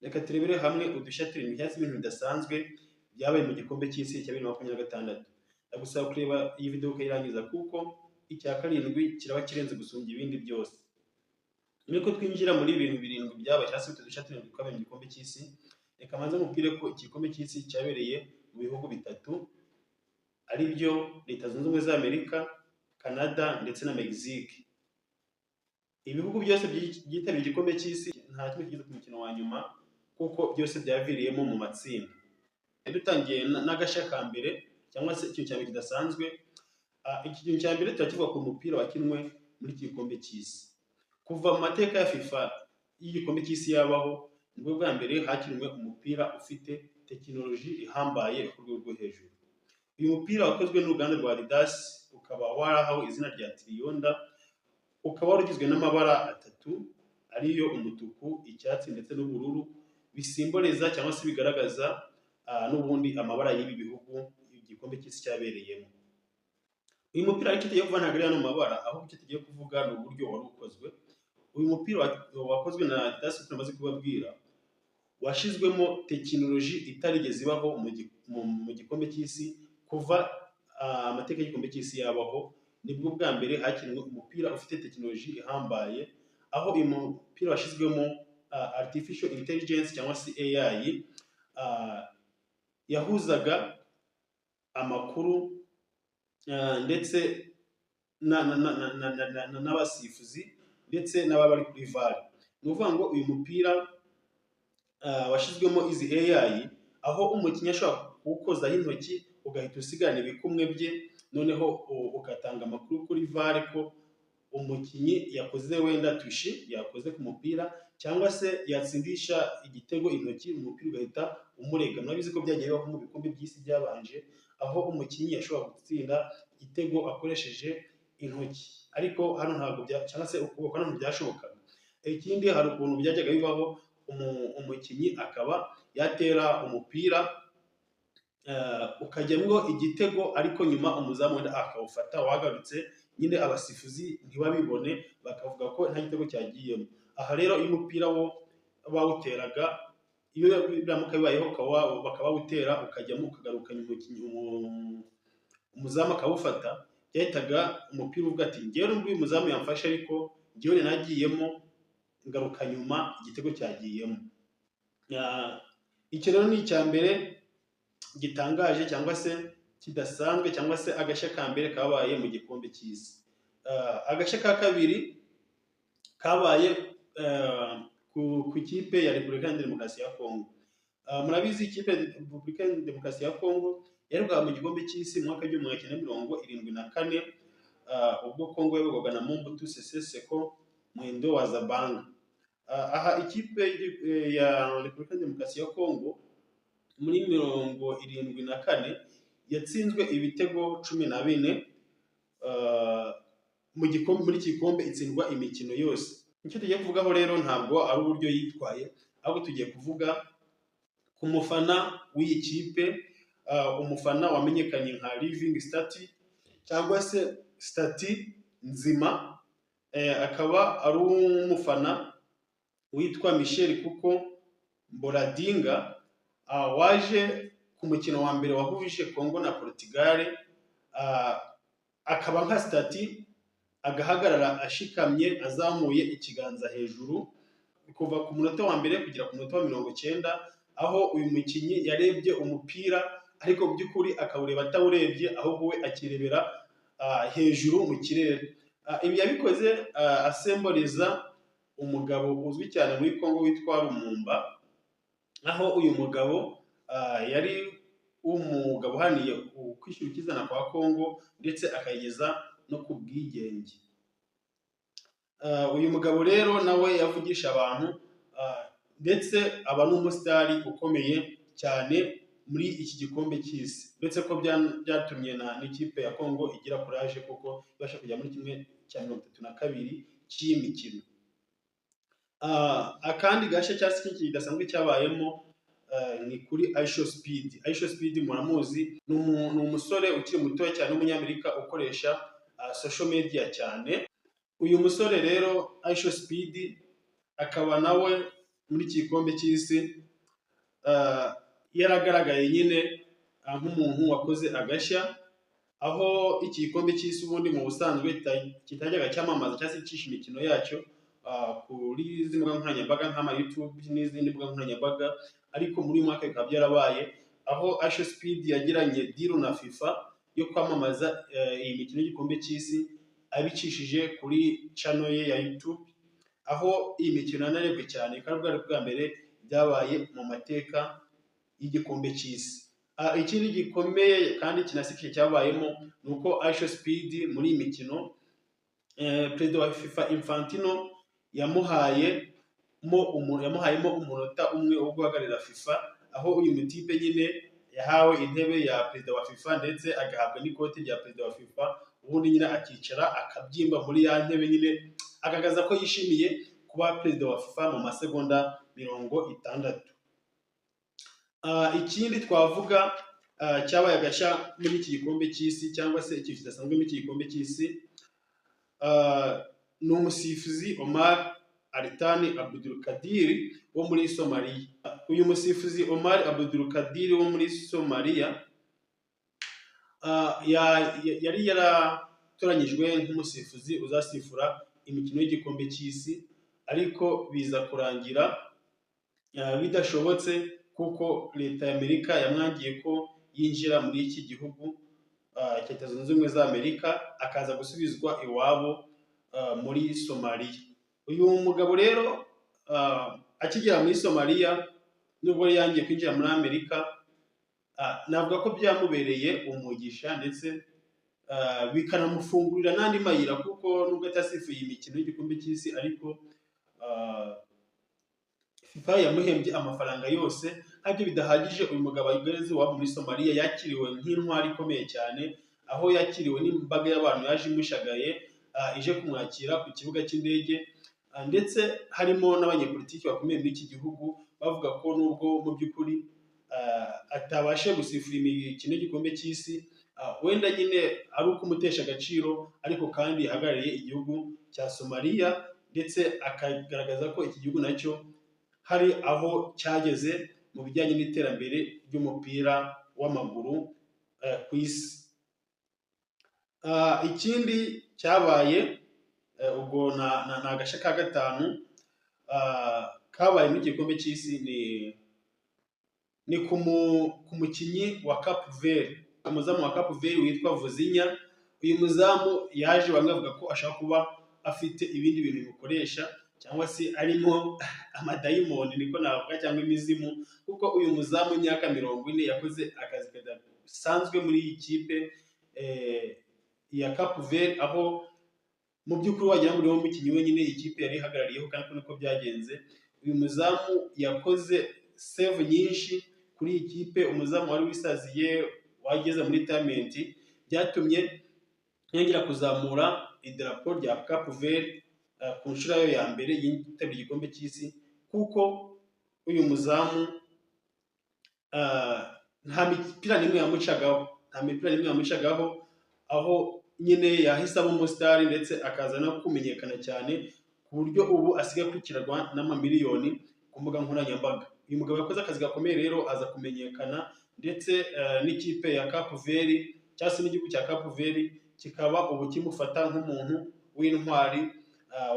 Reka turebere hamwe udushya turindwi cyangwa se ibintu bidasanzwe byabaye mu gikombe cy'isi cya 2026. Ndagusaba kureba iyi video ukayirangiza, kuko icya karindwi kiraba kirenze gusumbya ibindi byose. Nuko twinjira muri ibintu birindwi byabaye cyangwa se udushya turindwi twabaye mu gikombe cy'isi, reka manze mubwire ko igikombe cy'isi cyabereye mu bihugu bitatu, ari byo Leta Zunze Ubumwe za Amerika, Canada ndetse na Mexique. Ibihugu byose byitabiriye igikombe cy'isi nta kimwe kigeze ku mukino wa nyuma, kuko byose byaviriyemo mu matsinda. Dutangiye n'agashya ka mbere cyangwa se ikintu cya mbere kidasanzwe. Iki kintu cya mbere turakivuga ku mupira wakinwe muri iki gikombe cy'isi. Kuva mu mateka ya FIFA y'igikombe cy'isi yabaho, nibwo bwa mbere hakinwe umupira ufite tekinoloji ihambaye ku rwego rwo hejuru. Uyu mupira wakozwe n'uruganda rwa Adidas, ukaba warahawe izina rya Trionda, ukaba wari ugizwe n'amabara atatu, ariyo umutuku, icyatsi ndetse n'ubururu, bisimboleza cyangwa se bigaragaza n'ubundi amabara y'ibi bihugu igikombe cy'isi cyabereyemo. Uyu mupira ariko tugiye kuvuga ntabwo ari ano mabara, ahubwo icyo tugiye kuvuga ni uburyo wari ukozwe. Uyu mupira wakozwe na Adidas tumaze kubabwira, washyizwemo tekinoloji itarigeze ibaho mu gikombe cy'isi kuva amateka y'igikombe cy'isi yabaho. Nibwo bwa mbere hakinwe umupira ufite tekinoloji ihambaye, aho uyu mupira washyizwemo artificial intelligence cyangwa se AI, yahuzaga amakuru ndetse n'abasifuzi ndetse n'ababa bari kuri VAR. Ni ukuvuga ngo uyu mupira washyizwemo izi AI, aho umukinnyi ashobora kuwukozaho intoki ugahita usigarana ibikumwe bye, noneho ugatanga amakuru kuri VAR ko umukinnyi yakoze wenda touche, yakoze ku mupira, cyangwa se yatsindisha igitego intoki, umupira ugahita umurega. Murabizi ko byagiye bibaho mu bikombe by'isi byabanje, aho umukinnyi yashobora gutsinda igitego akoresheje intoki, ariko hano ntabwo cyangwa se ukuboko, hano ntibyashobokaga. Ikindi, hari ukuntu byajyaga bibaho umukinnyi akaba yatera umupira ukajyamwo igitego, ariko nyuma umuzamu wenda akawufata wagarutse nyine, abasifuzi ntibabibone, bakavuga ko nta gitego cyagiyemo. Aha rero iyo umupira wo bawuteraga, iyo biramuka bibayeho bakaba bawutera ukajyamo, ukagarukanya umukinnyi, umuzamu akawufata, byahitaga umupira uvuga ati: "Ngewe nubwo uyu muzamu yamfashe, ariko ngewe nagiyemo ngaruka nyuma, igitego cyagiyemo." Icyo rero ni icya mbere gitangaje cyangwa se kidasanzwe, cyangwa se agashya ka mbere kabaye mu gikombe cy'isi. Agashya ka kabiri kabaye ku ikipe ya Repubulika ya Demokarasi ya Kongo. Murabizi, ikipe ya Repubulika ya Demokarasi ya Kongo yaherukaga mu gikombe cy'isi mu mwaka w'1974, ubwo Kongo yayoborwaga na Mobutu Sese Seko Mwendo wa Zabanga. Aha ikipe ya Repubulika ya Demokarasi ya Kongo muri 74 yatsinzwe ibitego 14 mu gikombe, muri iki gikombe itsindwa imikino yose. Icyo tugiye kuvugaho rero ntabwo ari uburyo yitwaye, ahubwo tugiye kuvuga ku mufana w'iyi kipe, umufana wamenyekanye nka Living Statue cyangwa se Statue Nzima, akaba ari umufana witwa Michel Kuko Mboladinga, waje ku mukino wa mbere wahuje Congo na Portugal, akaba nka statue, agahagarara ashikamye azamuye ikiganza hejuru kuva ku munota wa mbere kugera ku munota wa 90, aho uyu mukinnyi yarebye umupira, ariko mu by'ukuri akawureba atawurebye, ahubwo we akirebera hejuru mu kirere. Ibi yabikoze asemboriza umugabo uzwi cyane muri Congo witwa Lumumba, aho uyu mugabo yari umugabo uharaniye ukwishyira ukizana kwa Congo ndetse akayigeza no ku bwigenge. Uyu mugabo rero nawe yavugisha abantu, ndetse aba n'umusitari ukomeye cyane muri iki gikombe cy'isi, uretse ko byatumye n'ikipe ya Congo igira courage, kuko ibasha kujya muri 1/32 cy'iyi mikino. Akandi gashya cyangwa se ikindi kidasanzwe cyabayemo ni kuri IShowSpeed. IShowSpeed muramuzi, ni umusore ukiri mutoya cyane w'umunyamerika ukoresha social media cyane. Uyu musore rero IShowSpeed akaba nawe muri iki gikombe cy'isi yaragaragaye nyine nk'umuntu wakoze agashya, aho iki gikombe cy'isi ubundi mu busanzwe kitajyaga cyamamaza cyangwa se gicisha imikino yacyo kuri izi mbuga nkoranyambaga nk'ama YouTube n'izindi mbuga nkoranyambaga, ariko muri uyu mwaka bikaba byarabaye, aho IShowSpeed yagiranye deal na FIFA yo kwamamaza iyi mikino y'igikombe cy'isi abicishije kuri channel ye ya YouTube, aho iyi mikino yanarebwe cyane, bikaba bwari bwa mbere byabaye mu mateka y'igikombe cy'isi. Ikindi gikomeye kandi kinasekeje cyabayemo ni uko IShowSpeed muri iyi mikino, perezida wa FIFA Infantino yamuhayemo umunota umwe wo guhagararira FIFA, aho uyu mutipe nyine yahawe intebe ya perezida wa FIFA ndetse agahabwa n'ikoti rya perezida wa FIFA, ubundi nyine akicara akabyimba muri ya ntebe nyine, agaragaza ko yishimiye kuba perezida wa FIFA mu masegonda 60. Ikindi twavuga cyabaye agashya muri iki gikombe cy'isi, cyangwa se ikintu kidasanzwe muri iki gikombe cy'isi, ni umusifuzi Omar Artan Abdulkadir wo muri Somaliya. Uyu musifuzi Omar Abdulkadir wo muri Somaliya yari yaratoranyijwe nk'umusifuzi uzasifura imikino y'igikombe cy'isi, ariko biza kurangira bidashobotse kuko leta ya Amerika yamwangiye ko yinjira muri iki gihugu cya Leta Zunze Ubumwe za Amerika, akaza gusubizwa iwabo muri Somaliya. Uyu mugabo rero akigera muri Somaliya, nubwo yari yangiye kwinjira muri Amerika, navuga ko byamubereye umugisha ndetse bikanamufungurira n'andi mayira, kuko nubwo atasifuye imikino y'igikombe cy'isi, ariko FIFA yamuhembye amafaranga yose. Nk'ibyo bidahagije, uyu mugabo ageze iwabo muri Somaliya yakiriwe nk'intwari ikomeye cyane, aho yakiriwe n'imbaga y'abantu yaje imushagaye, ije kumwakira ku kibuga cy'indege, ndetse harimo n'abanyepolitiki bakomeye muri iki gihugu, bavuga ko nubwo mu by'ukuri atabashe gusifura imikino y'igikombe cy'isi, wenda nyine ari ukumutesha agaciro, ariko kandi yahagarariye igihugu cya Somaliya, ndetse akagaragaza ko iki gihugu nacyo hari aho cyageze mu bijyanye n'iterambere ry'umupira w'amaguru ku isi. Ikindi cyabaye, ubwo ni agashya ka gatanu kabaye muri iki gikombe cy'isi, ni ku mukinnyi wa Cape Verde, umuzamu wa Cape Verde witwa Vozinha. Uyu muzamu yaje bamwe bavuga ko ashobora kuba afite ibindi bintu bimukoresha, cyangwa se arimo amadayimoni niko navuga, cyangwa imizimu, kuko uyu muzamu w'imyaka 40 yakoze akazi kadasanzwe muri iyi kipe ya Cape Verde, aho mu by'ukuri wagira ngo niwe mukinnyi wenyine iyi kipe yari ihagarariyeho, kandi niko byagenze. Uyu muzamu yakoze save nyinshi kuri iyi kipe, umuzamu wari wisaziye wageze muri retirement, byatumye yongera kuzamura idarapo rya Cape Verde ku nshuro yayo ya mbere yitabiriye igikombe cy'isi, kuko uyu muzamu nta mipira n'imwe yamucagaho, nta mipira n'imwe yamucagaho, aho nyine yahise aba umusitari ndetse akaza no kumenyekana cyane ku buryo ubu asigaye akurikiranwa n'amamiliyoni ku mbuga nkoranyambaga. Uyu mugabo yakoze akazi gakomeye rero, aza kumenyekana, ndetse n'ikipe ya Cape Verde cyangwa se n'igihugu cya Cape Verde kikaba ubu kimufata nk'umuntu w'intwari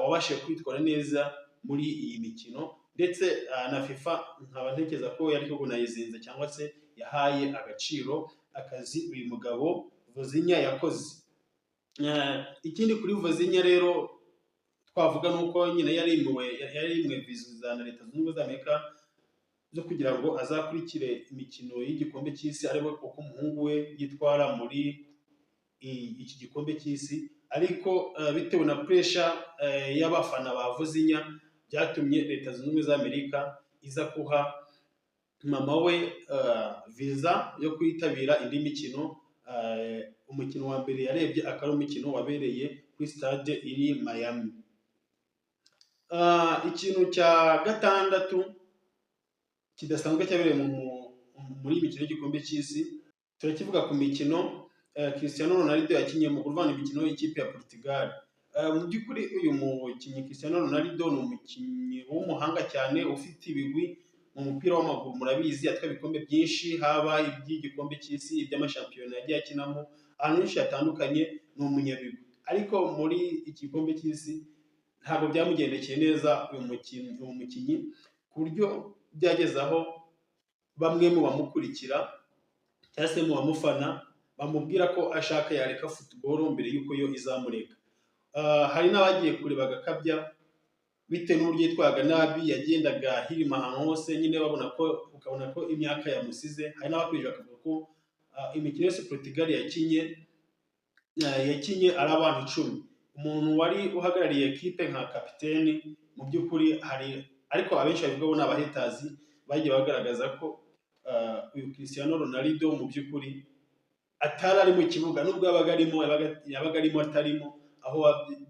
wabashije kwitwara neza muri iyi mikino, ndetse na FIFA nkaba ntekereza ko yari kugunayizinze cyangwa se yahaye agaciro akazi uyu mugabo Vozinha yakoze. Ikindi kuri Vozinha rero twavuga ni uko nyine yarimuwe viza na Leta Zunze Ubumwe za Amerika zo kugira ngo azakurikire imikino y'igikombe cy'isi, arebe uko umuhungu we yitwara muri iki gikombe cy'isi, ariko bitewe na pressure y'abafana ba Vozinha, byatumye Leta Zunze Ubumwe za Amerika iza kuha mama we viza yo kwitabira indi mikino. Umukino wa mbere yarebye akaba ari umukino wabereye kuri stade iri Miami. Ikintu cya gatandatu kidasanzwe cyabereye muri iyi mikino y'igikombe cy'isi, turakivuga ku mikino Cristiano Ronaldo yakinnye mu kurwana imikino y'ikipe ya Portugal. Mu by'ukuri uyu mukinnyi Cristiano Ronaldo ni umukinnyi w'umuhanga cyane, ufite ibigwi mu mupira w'amaguru. Murabizi, atwaye ibikombe byinshi, haba iby'igikombe cy'isi, iby'amashampiyona yagiye akinamo ahantu henshi hatandukanye, ni umunyabigwi. Ariko muri iki gikombe cy'isi ntabwo byamugendekeye neza uyu mukinnyi, ku buryo byageze aho bamwe mu bamukurikira cyangwa se mu bamufana bamubwira ko ashaka yareka football mbere y'uko yo izamureka. Hari n'abagiye kure bagakabya bitewe n'uburyo yitwaga nabi, yagendaga ahirima ahantu hose nyine, babona ko, ukabona ko imyaka yamusize. Hari n'abakurije bakavuga ko imikino yose Portugal yakinye, yakinye ari abantu 10, umuntu wari uhagarariye ekipe nka kapiteni. Mu by'ukuri hari, ariko abenshi babivugaho ni abahaters, bagiye bagaragaza ko uyu Cristiano Ronaldo mu by'ukuri atari ari mu kibuga, nubwo yabaga arimo, yabaga arimo atarimo, aho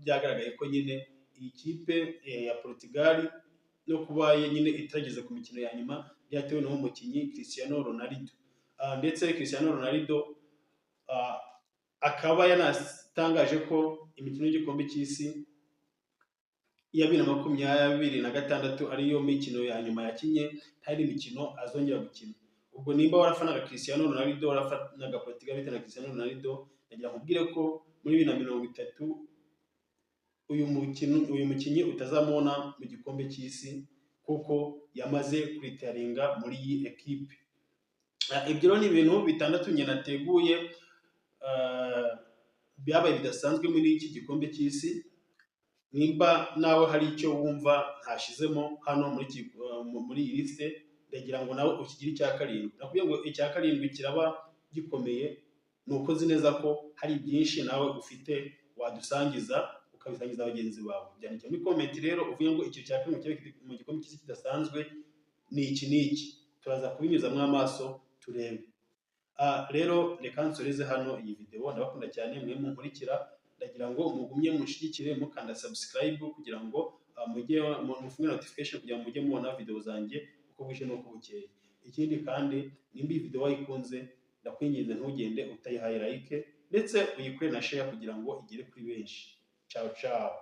byagaragaye ko nyine iyi kipe ya Portugal no kuba nyine itageze ku mikino ya nyuma byatewe n'uwo mukinnyi Cristiano Ronaldo. Ndetse Cristiano Ronaldo akaba yanatangaje ko imikino y'igikombe cy'isi ya 2026 ariyo mikino ya nyuma yakinye, nta yindi mikino azongera gukina. Ubwo nimba warafanaga Cristiano Ronaldo, warafanaga Portugal bitewe na Cristiano Ronaldo, ndagira nkubwire ko muri 2030 uyu mukinnyi utazamubona mu gikombe cy'isi, kuko yamaze kuretiringa muri iyi ekipe. Ibyo rero ni ibintu bitandatu njye nateguye, byabaye bidasanzwe muri iki gikombe cy'isi. Nimba nawe hari icyo wumva ntashizemo hano muri iyi lisite, ndagira ngo nawe ukigire icya karindwi. Nakubwiye ngo icya karindwi kiraba gikomeye, ni uko nzi neza ko hari byinshi nawe ufite wadusangiza, ukabisangiza bagenzi bawe. Byandike muri comment rero, uvuge ngo icyo cya karindwi kiba mu gikombe cy'isi kidasanzwe ni iki n'iki. Turaza kubinyuzamo amaso turebe. Rero reka nsoreze hano iyi video. Ndabakunda cyane mwe munkurikira. Ndagira ngo mugumye mushigikire mukanda subscribe kugira ngo mujye mufunge notification, kugira ngo mujye mubona video zanjye uko bwije n'uko bukeye. Ikindi kandi, nimba iyi video wayikunze, ndakwinginze ntugende utayihaye like, ndetse uyikore na share kugira ngo igere kuri benshi. Ciao ciao.